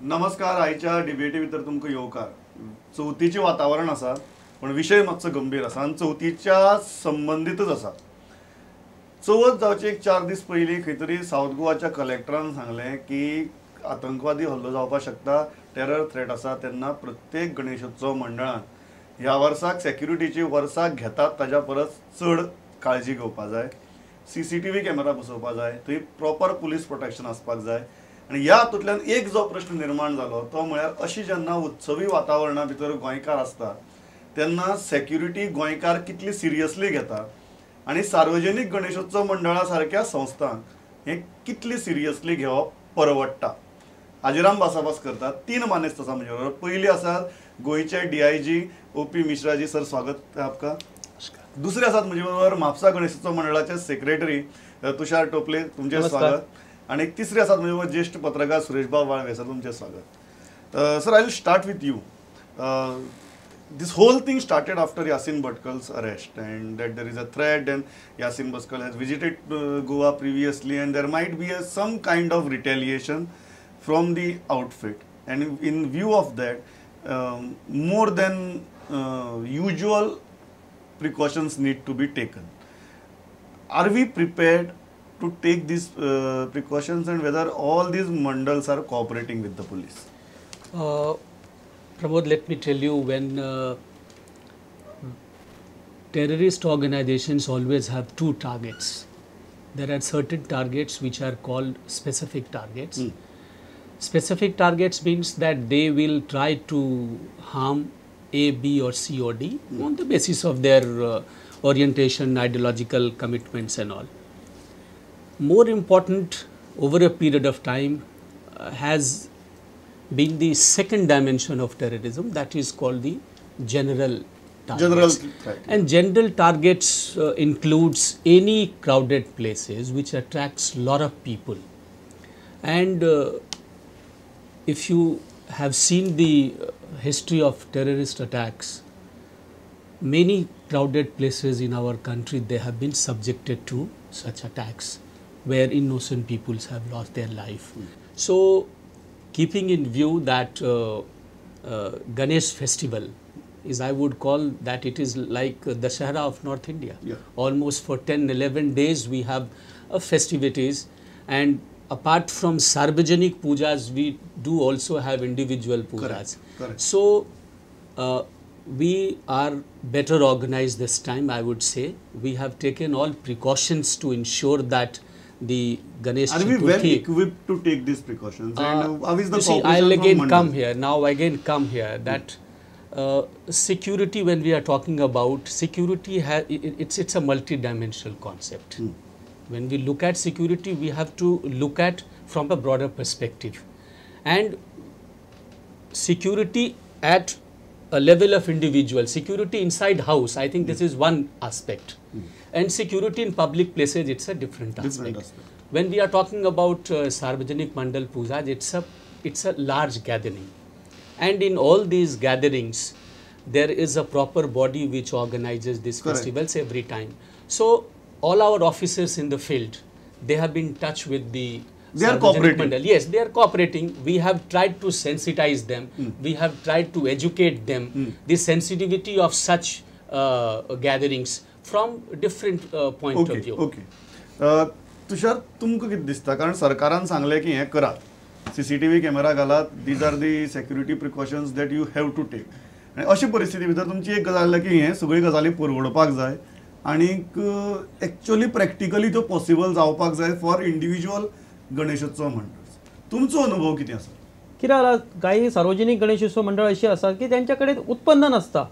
नमस्कार. आयच्या डिबेटी भितर तुमकां येवकार. चवथीचें वातावरण आसा पण विशय मातसो गंभीर आसा आनी चवथीच्या संबंदीतच आसा. चवथ जावचे एक 4 दीस पयलीं खंय तरी सावथ गोवाच्या कलेक्टरान सांगलें की आतंकवादी हल्लो जावपाक शकता, टेरर थ्रेट आसा, तेन्ना प्रत्येक गणेशोत्सव मंडळान ह्या वर्साक सेक्युरिटीची वर्साक घेतात ताज्या परस चड काळजी घेवपाक जाय, CCTV camera बसोवपाक जाय, थंय प्रॉपर पुलीस प्रोटेक्शन आसपाक जाय. आनी ह्या हातूंतल्यान एक जो प्रश्न निर्माण जालो तो म्हळ्यार अशी जेन्ना उत्सवी वातावरणा भितर गोंयकार आसता तेन्ना सेक्युरिटी गोंयकार कितली सिरियसली घेता आनी सार्वजनीक गणेशोत्सव मंडळा सारक्या संस्थांक हें कितली सिरियसली घेवप परवडटा. हाजेर आमी भासाभास करतात. 3 मानेस्त आसा म्हजे बरोबर. पयली आसात गोंयचे DIG OP Mishraji. Sir, स्वागत है आपका. दुसरे आसात म्हजे बरोबर म्हापसा गणेशोत्सव मंडळाचे सेक्रेटरी तुषार टोपले, तुमचें स्वागत. आणि एक तिसरे आसात म्हजे बरोबर ज्येष्ठ पत्रकार सुरेशबाब वाळवे. सर, तुमचें स्वागत. Sir, I will start with you. This whole thing started after Yasin Bhatkal's arrest and that there is a threat and Yasin Bhatkal has visited Goa previously and there might be some kind of retaliation from the outfit, and in view of that more than usual precautions need to be taken. Are we prepared to take these precautions and whether all these mandals are cooperating with the police? Pramod, let me tell you, when terrorist organizations always have 2 targets. There are certain targets which are called specific targets. Specific targets means that they will try to harm A, B or C or D on the basis of their orientation, ideological commitments and all. More important over a period of time has been the second dimension of terrorism, that is called the general targets. General threat. And general targets includes any crowded places which attracts lot of people. And if you have seen the history of terrorist attacks, many crowded places in our country, they have been subjected to such attacks where innocent peoples have lost their life. So, keeping in view that Ganesh festival is, I would call that it is like Dashera of North India. Yeah. Almost for 10-11 days we have festivities, and apart from Sarvajanik pujas, we do also have individual pujas. Correct. Correct. So, we are better organized this time, I would say. We have taken all precautions to ensure that the Ganesh Are we well equipped to take these precautions? And how is the you see, I'll again come here. Now again come here that security, when we are talking about security, it's a multi-dimensional concept. When we look at security, we have to look at from a broader perspective. And security at a level of individual, security inside house, I think this is one aspect. And security in public places, it's a different aspect. When we are talking about Sarvajanik Mandal Pujas, it's a large gathering. And in all these gatherings, there is a proper body which organizes these festivals every time. So, all our officers in the field, they have been in touch with the They are cooperating. Mandal. Yes, they are cooperating. We have tried to sensitize them. We have tried to educate them. The sensitivity of such gatherings from different point of view. Okay. Tushar, तुमकां कितें दिसता? कारण सरकारान सांगलें की हें करात, CCTV camera घालात, these are the security precautions that you have to take. आनी अशी परिस्थिती भितर तुमची एक गजाल की हें सगळी गजाली परवडपाक जाय आनीक एक्चुअली प्रॅक्टिकली त्यो पॉसिबल जावपाक जाय फॉर इंडिव्हिज्युअल गणेशोत्सव मंडळ. तुमचो अनुभव कितें आसा? कितें जाला, काही सार्वजनीक गणेशोत्सव मंडळ अशी आसात की त्यांच्या कडेन उत्पन्न नासता.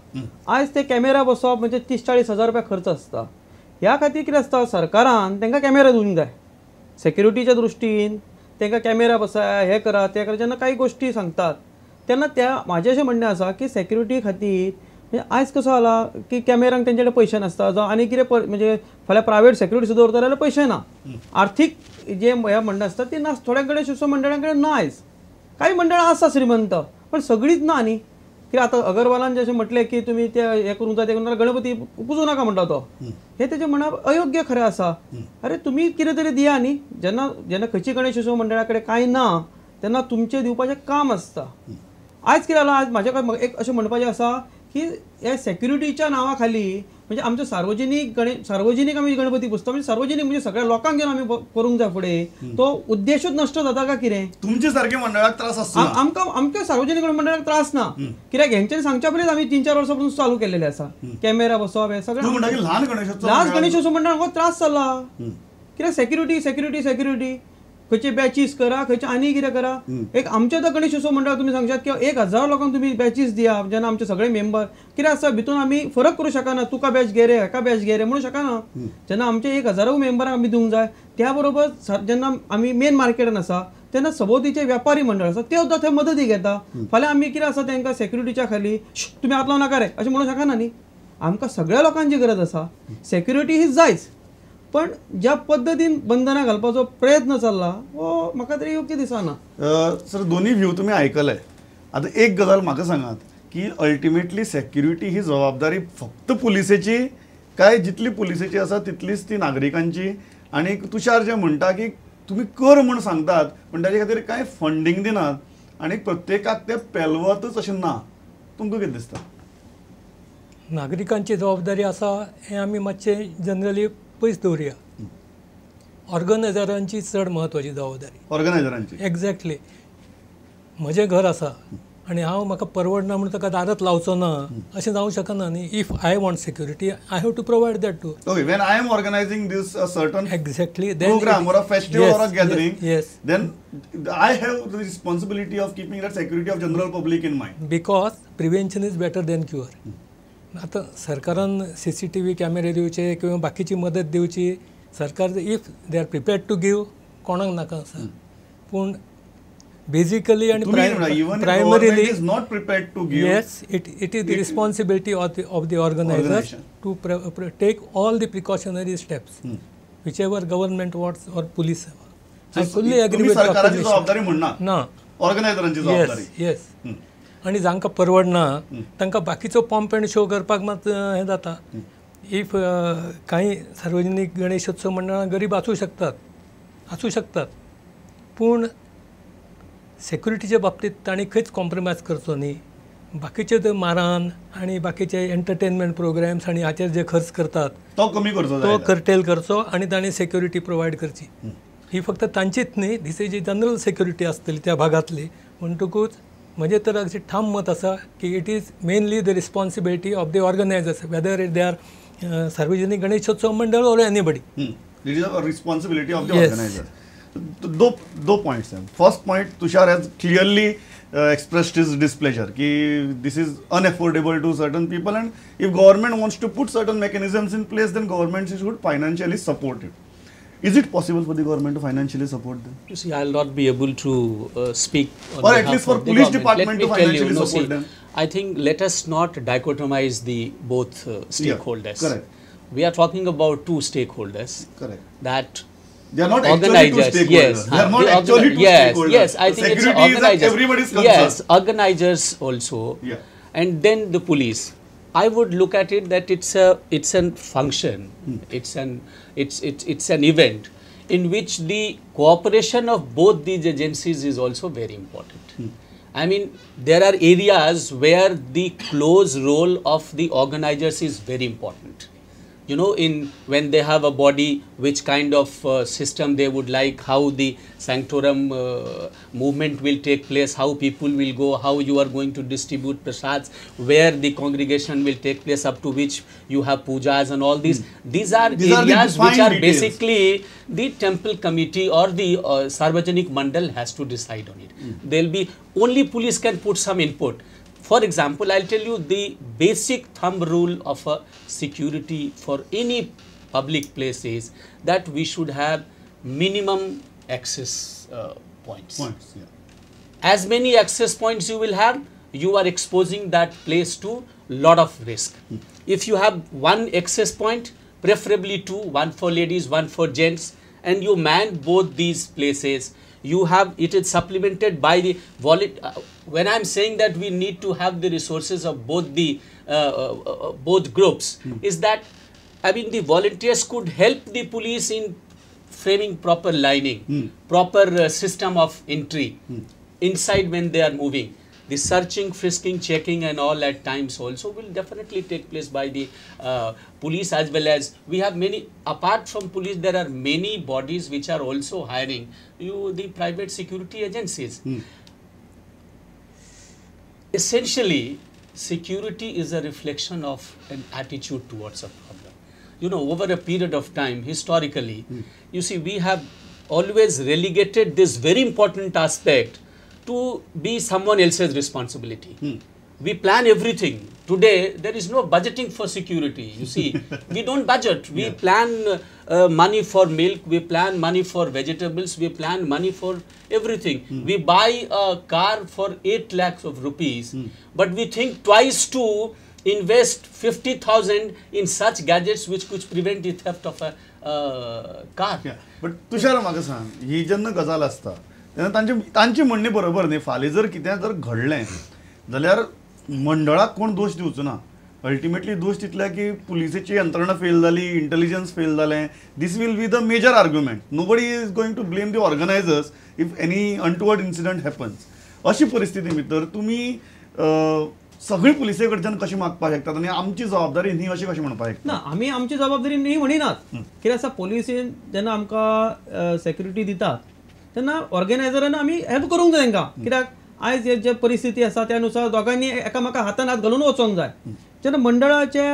आयज ते कॅमेरा बसोवप म्हणजे 30-40 हजार रुपया खर्च आसता. ह्या खातीर कितें आसता, सरकारान तांकां कॅमेरा दिवंक जाय. सेक्युरिटीच्या दृश्टीन तांकां कॅमेरा बसाय, हें करा तें करा. जेन्ना काही गोश्टी सांगतात तेन्ना त्या म्हाजें अशें म्हणणें आसा की सेक्युरिटी खातीर म्हणजे आयज कसो जाला की कॅमेरांक तेंचे कडेन पयशे नासता, जावं आनी कितें म्हणजे फाल्यां प्रायवेट सेक्युरिटी सुद्दां दवरता जाल्यार पयशे ना. आर्थीक जे हें म्हणणें आसता ती ना, थोड्या गणेश उत्सव मंडळां कडेन ना. आयज काही मंडळां आसा श्रीमंत, पण सगळीच ना न्ही. कित्याक आतां अगरवालान जशें म्हटलें की तुमी ते हें करूंक जाय तें करूंक जाय, गणपती पुजूं नाका म्हणटा तो, हें तेजें म्हणप अयोग्य खरें आसा. अरे तुमी कितें तरी दिया न्ही. जेन्ना जेन्ना खंयची गणेश उत्सव मंडळा कडेन कांय ना तेन्ना तुमचें दिवपाचें काम आसता. आयज कितें जालां, आज म्हाजे कडेन एक अशें म्हणपाचें आसा की हे सेक्युरिटीच्या नांवा खाली म्हणजे आमचो सार्वजनीक सार्वजनीक आमी गणपती पुजता, म्हणजे सार्वजनीक म्हणजे सगळ्या लोकांक घेवन आमी करूंक जाय फुडें, तो उद्देशूच नश्ट जाता काय कितें? तुमचे सारखे मंडळाक त्रास आसता? आमकां आमच्या सार्वजनीक मंडळाक त्रास ना, कित्याक हेंच्यांनी सांगच्या पयलींच आमी 3-4 वर्सां पसून चालू केल्लेले आसा. कॅमेरा बसोवप हें सगळें. ल्हान गणेशोत्सव मंडळाक त्रास जाला, कित्याक सेक्युरिटी सेक्युरिटी सेक्युरिटी, खंयचे बॅचीस करा, खंयचे आनी कितें करा. एक आमच्या तर गणेशोत्सव मंडळाक तुमी सांगशात की 1000 लोकांक तुमी बॅचीस दिया, जेन्ना आमचे सगळे मेंबर कितें आसा भितून आमी फरक करूं शकना, तुका बॅच घे रे हेका बॅच घे रे म्हणूं शकना. जेन्ना आमचे 1000 मेंबरांक आमी दिवंक जाय. त्या बरोबर जेन्ना आमी मेन मार्केटान आसा तेन्ना सभोवतीचे व्यापारी मंडळ आसा ते सुद्दां थंय मदती घेता. फाल्यां आमी कितें आसा तांकां सेक्युरिटीच्या खाली तुमी हात लावं नाका रे अशें म्हणूं शकना न्ही. आमकां सगळ्या लोकांची गरज आसा, सेक्युरिटी ही जायच, पण ज्या पद्दतीन बंधनां घालपाचो प्रयत्न चल्ला हो म्हाका तरी योग्य दिसना. सर, दोन्ही व्यू तुमी आयकले. आतां एक गजाल म्हाका सांगात की अल्टिमेटली सेक्युरिटी ही जबाबदारी फक्त पुलिसेची काय जितली पुलिसेची आसा तितलीच ती नागरिकांची? आनी तुषार जे म्हणटा की तुमी कर म्हूण सांगतात पूण ताजे खातीर कांय फंडींग दिनात आनी प्रत्येकाक तें पेलवतच अशें ना, तुमकां कितें दिसता? नागरिकांची जबाबदारी आसा हें आमी मातशें जनरली पयस दवरुया. ऑर्गनायझरांची चड म्हत्वाची जबाबदारी. ऑर्गनायझरांची एक्झॅक्टली. म्हजें घर आसा आनी हांव म्हाका परवडना म्हणून ताका दारत लावचो ना अशें जावंक शकना न्ही. If I want security I have to provide that too. Okay, when I am organising this certain exactly programme or a festival or a gathering, yes, then I have the responsibility of keeping that security of general public in mind, because prevention is better than cure. आतां सरकारान CCTV कॅमेरे दिवचे किंवा बाकीची मदत दिवची, सरकार if they are prepared to give कोणाक नाका आसा, पूण बेजिकली आनी primarily is not prepared to give. Yes, it is the responsibility of the organisers to take all the precautionary steps whichever government wants or police. I fully agree with सरकाराची जबाबदारी म्हणना ना, ऑर्गनायझरांची जबाबदारी. येस, आनी जांकां परवडना तांकां बाकीचो पंप एंड शो करपाक मात हें जाता. If कांय सार्वजनीक गणेशोत्सव मंडळां गरीब आसूं शकतात, पूण सेक्युरिटीच्या बाबतींत तांणी खंयच कॉम्प्रोमायज करचो न्ही. बाकीचे ते मारान आनी बाकीचे एंटरटेनमेंट प्रोग्राम्स आनी हाचेर जे खर्च करतात तो कमी करचो, तो कर्टेल करचो आनी तांणी सेक्युरिटी प्रोवायड करची. ही फक्त तांचीच न्ही, this is general security आसतली त्या भागांतली. म्हणटकूच म्हजें तर अशें ठाम मत आसा की it is mainly the responsibility of the organisers, whether they are Sarvajanik Ganeshotsav Mandal or anybody. It is a responsibility of the organiser. Do points. First point, Tushar has clearly expressed his displeasure ki this is unaffordable to certain people, and if government wants to put certain mechanisms in place, then government should financially support it. Is it possible for the government to financially support them? You see, I will not be able to speak on or at least for police department to financially support them. I think let us not dichotomize the both stakeholders. Yeah, correct. We are talking about two stakeholders. Correct. That they are not actually two stakeholders. Yes, they are not actually two stakeholders. Yes, I think it's organizers. Everybody's concern. Yes, organizers also. Yeah. And then the police. I would look at it that it's an function. It's an event in which the cooperation of both these agencies is also very important. I mean, there are areas where the close role of the organizers is very important. You know, in when they have a body, which kind of system they would like, how the sanctorum movement will take place, how people will go, how you are going to distribute prasads, where the congregation will take place, up to which you have pujas and all these. These are areas which are details. Basically the temple committee or the Sarvajanik Mandal has to decide on it. There will be only police can put some input. For example, I'll tell you the basic thumb rule of a security for any public place is that we should have minimum access points. Yeah. As many access points you will have, you are exposing that place to lot of risk. If you have one access point, preferably two, one for ladies, one for gents, and you man both these places, you have it is supplemented by the wallet. When I am saying that we need to have the resources of both the both groups, is that I mean the volunteers could help the police in framing proper lining, proper system of entry inside when they are moving. The searching, frisking, checking and all at times also will definitely take place by the police, as well as we have many, apart from police, there are many bodies which are also hiring you the private security agencies. Essentially, security is a reflection of an attitude towards a problem. You know, over a period of time, historically, you see, we have always relegated this very important aspect to be someone else's responsibility. We plan everything. Today, there is no budgeting for security, you see. We don't budget. We plan money for milk, we plan money for vegetables, we plan money for everything. We buy a car for 8 lakhs of rupees, but we think twice to invest 50,000 in such gadgets which could prevent the theft of a car. But Tushar, म्हाका सांग, ही जेन्ना गजाल आसता तेन्ना तांची म्हणणी बरोबर न्ही. फाल्यां जर कितें जर घडलें जाल्यार मंडळाक कोण दोश दिवचो ना. अल्टिमेटली दोश तितले की पुलिसेची यंत्रणा फेल जाली, इंटेलिजन्स फेल जालें. This will be the major argument. Nobody is going to blame the organisers if any untoward incident happens. अशी परिस्थिती भितर तुमी सगळी पुलिसे कडच्यान कशी मागपाक शकतात आनी आमची जबाबदारी न्ही अशी कशी म्हणपाक शकता? ना, आमी आमची जबाबदारी न्ही म्हणिनात. कितें आसा, पुलिसेन जेन्ना आमकां सेक्युरिटी दितात तेन्ना ऑर्गनायझरान आमी हेल्प करूंक जाय तांकां. कित्याक आयज हे जे परिस्थिती आसा त्या नुसार दोगांनी एकामेका हातान हात घालून वचोंक जाय. जेन्ना मंडळाचे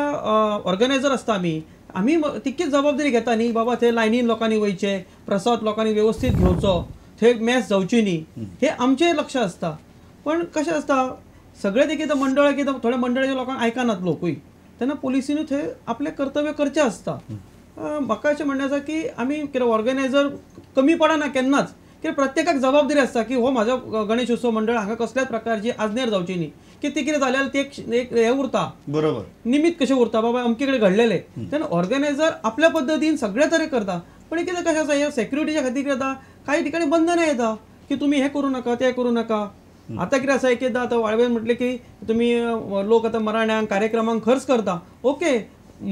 ऑर्गनायझर आसता आमी आमी तितकीच जबाबदारी घेता न्ही, बाबा थंय लायनीन लोकांनी वयचें, प्रसाद लोकांनी वेवस्थीत घेवचो, थंय मॅस जावची न्ही, हें आमचें लक्ष आसता. पण कशें आसता, सगळें एक एकदां मंडळ एक एकदां थोड्या मंडळाच्या लोकांक आयकनात लोकूय, तेन्ना पुलिसीनूय थंय आपलें कर्तव्य करचें आसता. म्हाका अशें म्हणणें आसा की आमी कितें ऑर्गनायझर कमी पडना केन्नाच, कित्याक प्रत्येकाक जबाबदारी आसता की हो म्हाजो गणेश उत्सव मंडळ हांगा कसल्याच प्रकारची आजनेर जावची न्ही, की ती कितें जाल्यार ती एक हें उरता, बरोबर निमित्त कशें उरता, बाबा अमके कडेन घडलेलें. तेन्ना ऑर्गनायझर आपल्या पद्दतीन सगळे तरेन करता. पण कितें कशें आसा, हे सेक्युरिटीच्या खातीर कितें जाता, कांय ठिकाणी बंधनां येता की तुमी हें करूं नाका, तें करूं नाका. आतां कितें आसा, एक एकदां आतां वाळवेन म्हटलें की तुमी लोक आतां मराठ्यांक कार्यक्रमांक खर्च करता, ओके,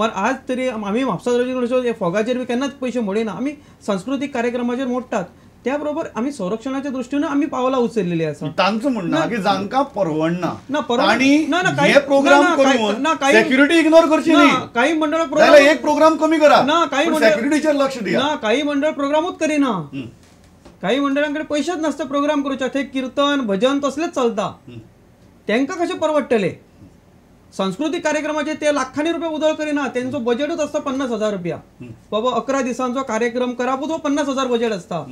आज तरी आमी म्हापसा गणेश फोगाचेर बी केन्नाच पयशे मोडिना, आमी सांस्कृतीक कार्यक्रमाचेर मोडटात. त्या बरोबर आमी संरक्षणाच्या दृष्टीने आमी पावलां उचललेली आसा. तांचो म्हणणं की जांकां परवडना तांणी हे प्रोग्राम करून सेक्युरिटी इग्नोर करची न्ही. काही मंडळ एक प्रोग्राम कमी करा ना, काही सेक्युरिटीचेर लक्ष दिया ना, काही मंडळ प्रोग्रामूच करिना, काही मंडळांकडे पैसेच नसता प्रोग्राम करूचे, थंय कीर्तन भजन तसलेच चलता, तांकां कशें परवडटलें? सांस्कृतीक कार्यक्रमाचे ते लाखांनी रुपया उदळ करिना, तेंचो बजेटूच आसता 50,000 रुपया, बाबा 11 दिसांचो कार्यक्रम करापूच हो 50,000 बजेट आसता.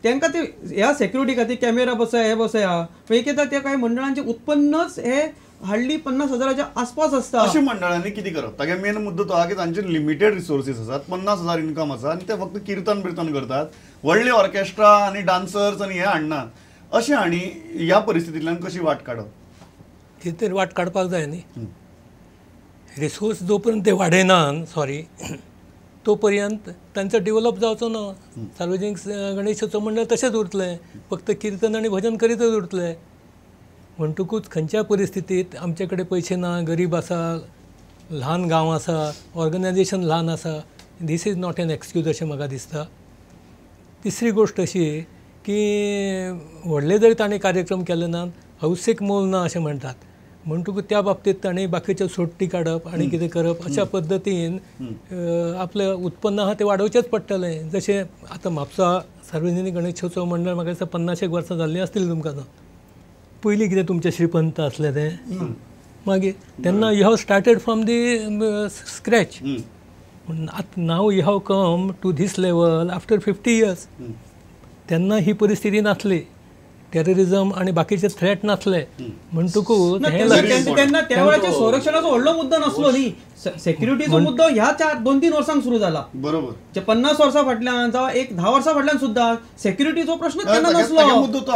तांकां ते ह्या सेक्युरिटी खातीर कॅमेरा बसया, हे बसया, एक एकदां ते कांय मंडळांचे उत्पन्नच हे हार्डली 50,000च्या आसपास आसता. अशें मंडळांनी कितें करप? तागे मेन मुद्दो तो आहा की तांचे लिमिटेड रिसोर्सीस आसात, 50,000 इन्कम आसा आनी ते फक्त किर्तन बिर्तन करतात, व्हडले ऑर्केस्ट्रा आनी डान्सर्स आनी हे हाडनात. अशें आनी ह्या परिस्थितींतल्यान कशी वाट काडप? कितें तरी वाट काडपाक जाय न्ही. रिसोर्स जो पर्यंत ते वाडयना, सॉरी, तो पर्यंत तांचो डेवलप जावचो ना. सार्वजनीक गणेशोत्सव मंडळ तशेंच उरतलें, फक्त किर्तन आनी भजन करीतच उरतलें. म्हणटकूच खंयच्या परिस्थितींत आमचे कडेन पयशे ना, गरीब आसा, ल्हान गांव आसा, ऑर्गनायझेशन ल्हान आसा, this is not an excuse अशें म्हाका दिसता. तिसरी गोश्ट अशी की व्हडले जरी ताणें कार्यक्रम केले ना, हौसेक मोल ना अशें म्हणटात, म्हणटकूच त्या बाबतींत ताणें बाकीच्यो सोडटी काडप आनी कितें करप अशा पद्दतीन आपलें उत्पन्न आहा तें वाडोवचेंच पडटलें. जशें आतां म्हापसा सार्वजनीक गणेशोत्सव मंडळ म्हाका दिसता 50 वर्सां जाल्लीं आसतलीं तुमकां. आतां पयलीं कितें तुमचें श्रीपंत आसलें तें, मागीर तेन्ना you have started from the scratch, पूण आतां now you have come to this level after 50 years. तेन्ना ही परिस्थिती नासली, टेररिझम आणि बाकीचे थ्रेट नासले, म्हणटकूच तेन्ना त्या वेळाचे संरक्षणाचो व्हडलो मुद्दो नासलो न्ही, सेक्युरिटीचो मुद्दो ह्या 4-2-3 वर्सांक सुरू जाला. बरोबर, 50 वर्सां फाटल्यान जावं एक 10 वर्सां फाटल्यान सुद्दां सेक्युरिटीचो प्रश्न तेन्ना नासलो. मुद्दो तो.